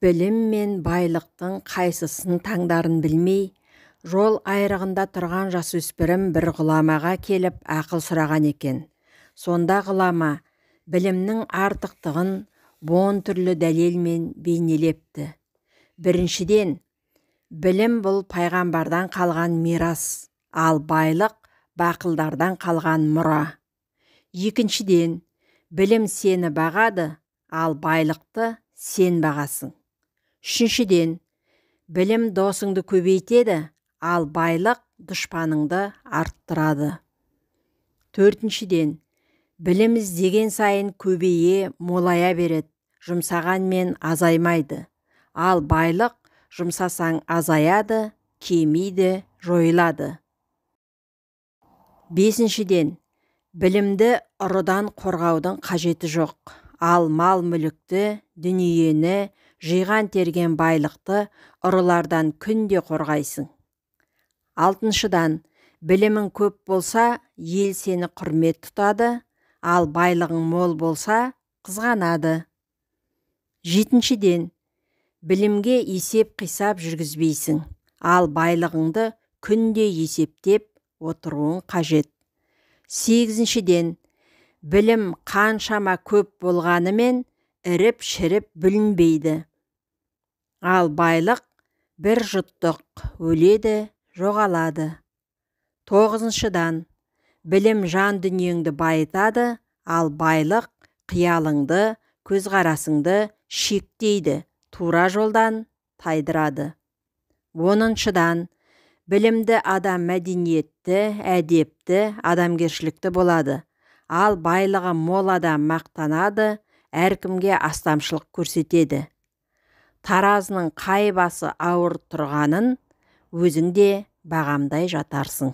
Білім мен байлықтың қайсысын таңдарын білмей, жол айрығында тұрған жасөспірім бір ғұламаға келіп ақыл сұраған екен. Сонда ғұлама білімнің артықтығын 10 түрлі дәлелмен бейнелепті. Біріншіден, білім бұл пайғамбардан қалған мирас, ал байлық бақылдардан қалған мұра. Екіншіден, білім сені бағады, ал байлықты сен бағасың. Үшіншіден, білім досыңды көбейтеді, ал байлық дұшпаныңды арттырады. Төртіншіден, білім іздеген сайын көбейе, молая береді, жұмсағанмен азаймайды. Ал байлық жұмсасаң азаяды, кемиді, жойылады. Бесіншіден, білімді ұрыдан қорғаудың қажеті жоқ, ал мал-мүлікті, дүниені, жиған-терген байлықты ұрылардан күнде қорғайсың. Алтыншыдан, білімің көп болса, ел сені құрмет тұтады, ал байлығың мол болса, қызғанады. Жетіншіден, білімге есеп-қисап жүргізбейсің, ал байлығыңды күнде есептеп отыруың қажет. Сегізіншіден, білім қаншама көп болғанымен іріп-шіріп бүлінбейді. Ал байлық бір жұттық, өледі, жоғалады. Тоғызыншыдан, білім жан дүниеңді байытады, ал байлық қиялыңды, көзқарасыңды шектейді, тура жолдан тайдырады. Оныншыдан, білімді адам мәдениетті, әдепті, адамгершілікті болады, ал байлығы мол адам мақтанады, әркімге астамшылық көрсетеді. Таразының қай басы ауыр тұрғанын өзің де бағамдай жатарсың.